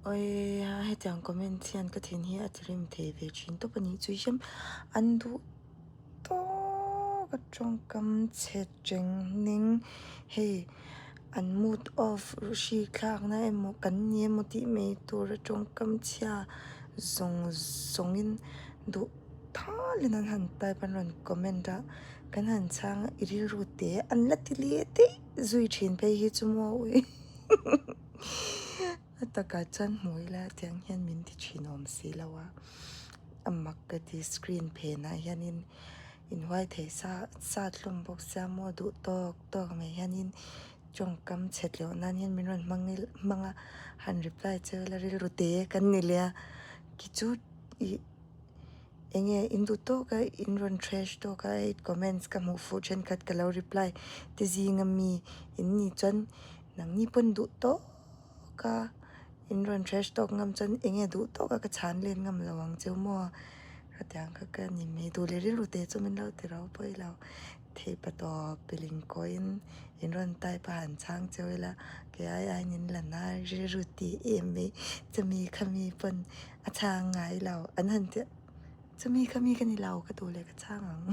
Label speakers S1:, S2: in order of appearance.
S1: Awii a hetiang comment hian ka thin hi a tirim thei ve thin tawp a nih chu hian an duh tawk a tawngkam chhe cheng ning hei an mood off hri thlakna emaw kan ni emaw tih mai tur a tawngkam chhia zawng zawngin duh thalin an han type an rawn comment a kan han chhang a i rilru te an la ti leh daih zui thin phei hi chu maw ui. A takah chuan hmu ila tiang hian min ti thin awm si lo a, a mak ka ti screen phenah hianin inhuai thei sa sat hlawm bawk sia maw duh tawk tawk mai hianin tawngkam chhe tleuh nan hian min rawn hmang ila hmang a han reply che ila rilru te kan ni leh a ki chu ih eng nge in duh tawk a in rawn trash tawk a hei comments ka hmuh fuh thenkhat ka lo reply te zinga mi in nih chuan nangni pawn duh tawk. Ka in rawn trash talk ngam chuan eng nge duh tawk a ka chhan let ngam lo ang cheu maw? Hetiang kha ka ni mai duh leh rilru te chu min lo ti ro pawi lo. Thei pa tawp piling kawiin in rawn type a han chhang cheu ila kei ai aiin in la na rilru ti em mai chumi khami pawn a chhang ngai lo an han ti a chumi khami ka ni lo ka duh leh ka chhang ang.